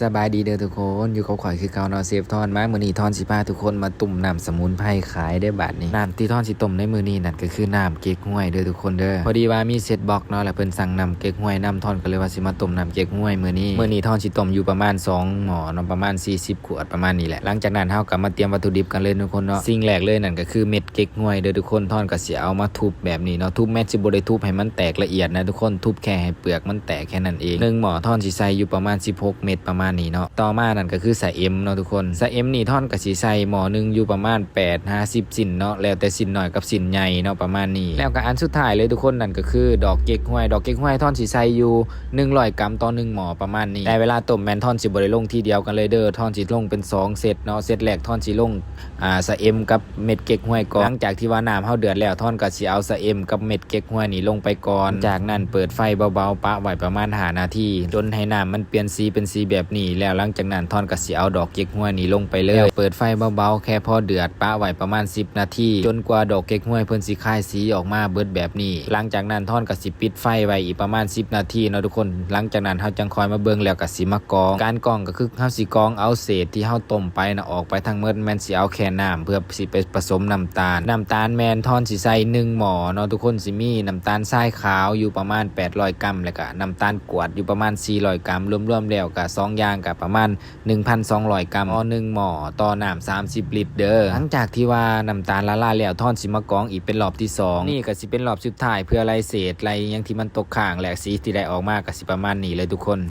ສະບາຍດີເດີທຸກຄົນ ຢູ່ກັບຂ້ອຍຄືເກົ່າເນາະ ເຊຟທອນ ມາມື້ນີ້ທອນຊິພາທຸກຄົນມາຕົ້ມນ້ຳສະໝຸນໄພຂາຍເດີບາດນີ້. ນ້ຳທີ່ທອນຊິຕົ້ມໃນມື້ນີ້ນັ້ນກໍຄືນ້ຳເກັກຮວຍເດີທຸກຄົນເດີ. ພໍດີວ່າມີເຊັດບັອກເນາະ ແລ້ວເພິ່ນສັ່ງນ້ຳເກັກຮວຍນຳ ທອນກໍເລີຍວ່າຊິມາຕົ້ມນ້ຳເກັກຮວຍມື້ນີ້. ມື້ນີ້ທອນຊິຕົ້ມຢູ່ປະມານສອງໝໍ້ເນາະ ປະມານສີ່ສິບຂວດປະມານນີ້ແຫຼະ. ຫຼັງຈາກນັ້ນເຮົາກໍມາຕຽມວັດຖຸດິບກັນເລີຍທຸກຄົນເນາະ. ສິ່ງແລກເລີຍນັ້ນກໍຄືເມັດເກັກຮວຍເດີທຸກຄົນ. ທອນກໍຊິເອົາມາທຸບແບບນີ້ເນາະ ທຸບແມ່ນຊິບໍ່ໄດ້ທຸບໃຫ້ມັນແຕກລະອຽດນະທຸກຄົນ ທຸບແຄ່ໃຫ້ເປືອກມັນແຕກແຄ່ນັ້ນເອງ. ໜຶ່ງໝໍ້ທອນຊິໃສ່ຢູ່ປະມານສິບຫົກເມັດປະມານນີ້ເນາະ. ຕໍ່ມານັ້ນກໍຄືຊະເອັມເນາະທຸກຄົນ. ຊະເອັມນີ້ທອນກໍຊິໃສ່ໝໍ້ໜຶ່ງຢູ່ປະມານແປດຫາສິບຊິ້ນເນາະ ແລ້ວແຕ່ຊິ້ນນ້ອຍກັບຊິ້ນໃຫຍ່ເນາະ ປະມານນີ້. ແລ້ວກໍອັນສຸດທ້າຍເລີຍທຸກຄົນ ນັ້ນກໍຄືດອກເກັກຮວຍ. ດອກເກັກຮວຍທອນຊິໃສ່ຢູ່ໜຶ່ງຮ້ອຍກຣາມຕໍ່ໜຶ່ງໝໍ້ປະມານນີ້. ແຕ່ເວລາຕົ້ມແມ່ນທອນຊິບໍ່ໄດ້ລົງທີດຽວກັນເລີຍເດີ ທອນຊິລົງເປັນສອງເຊັດເນາະ. ເຊັດແລກທອນຊິລົງ ອ່າ ຊະເອັມກັບເມັດເກັກຮວຍກ່ອນ. ຫຼັງຈາກທີ່ວ່ານ້ຳເຮົາເດືອດແລ້ວ ທອນກໍຊິເອົາຊະເອັມກັບເມັດເກັກຮວຍນີ້ລົງໄປກ່ອນ. ຈາກນັ້ນເປີດໄຟເບົາໆ ປະໄວ້ປະມານຫ້ານາທີ ຈົນໃຫ້ນ້ຳມັນປ່ຽນສີເປັນສີແບບນີ້ ແລ້ວຫຼັງຈາກນັ້ນທອນກໍຊິເອົາດອກເກັກຮວຍນີ້ລົງໄປເລີຍ. ແລ້ວເປີດໄຟເບົາໆ ແຄ່ພໍເດືອດ ປະໄວ້ປະມານສິບນາທີ ຈົນກວ່າດອກເກັກຮວຍເພິ່ນຊິຄາຍສີອອກມາເບິດແບບນີ້. ຫຼັງຈາກນັ້ນທອນກໍຊິປິດໄຟໄວ້ອີກປະມານສິບນາທີເນາະທຸກຄົນ. ຫຼັງຈາກນັ້ນເຮົາຈັ່ງຄ່ອຍມາເບິ່ງ ແລ້ວກໍຊິມາກອງ. ການກອງກໍຄື ເຮົາຊິກອງເອົາເສດທີ່ເຮົາຕົ້ມໄປນະອອກໄປທັງໝົດ ແມ່ນຊິເອົາແຄ່ນ້ຳເພື່ອຊິໄປປະສົມນ້ຳຕານ. ນ້ຳຕານແມ່ນທອນຊິໃສ່ໜຶ່ງໝໍ້ເນາະທຸກຄົນ ຊິມີນ້ຳຕານຊາຍຂາວຢູ່ປະມານແປດຮ້ອຍກຣາມ ແລ້ວກະນ້ຳຕານກວດຢູ່ປະມານສີ່ຮ້ອຍກຣາມ ລວມໆແລ້ວກະສອງຢ່າງກະປະມານໜຶ່ງພັນສອງຮ້ອຍກຣາມຕໍ່ໜຶ່ງໝໍ້ຕໍ່ນ້ຳສາມສິບລິດເດີ. ຫຼັງຈາກທີ່ວ່ານ້ຳຕານລະລາຍແລ້ວ ທອນຊິມາກອງອີກເປັນລອບທີສອງ. ນີ້ກະຊິເປັນລອບສຸດທ້າຍເພື່ອໄລ່ເສດໄລ່ຫຍັງທີ່ມັນຕົກຄ້າງ ແລະ ສີທີ່ໄດ້ອອກມາກະຊິປະມານນີ້ເລີຍທຸກຄົນ.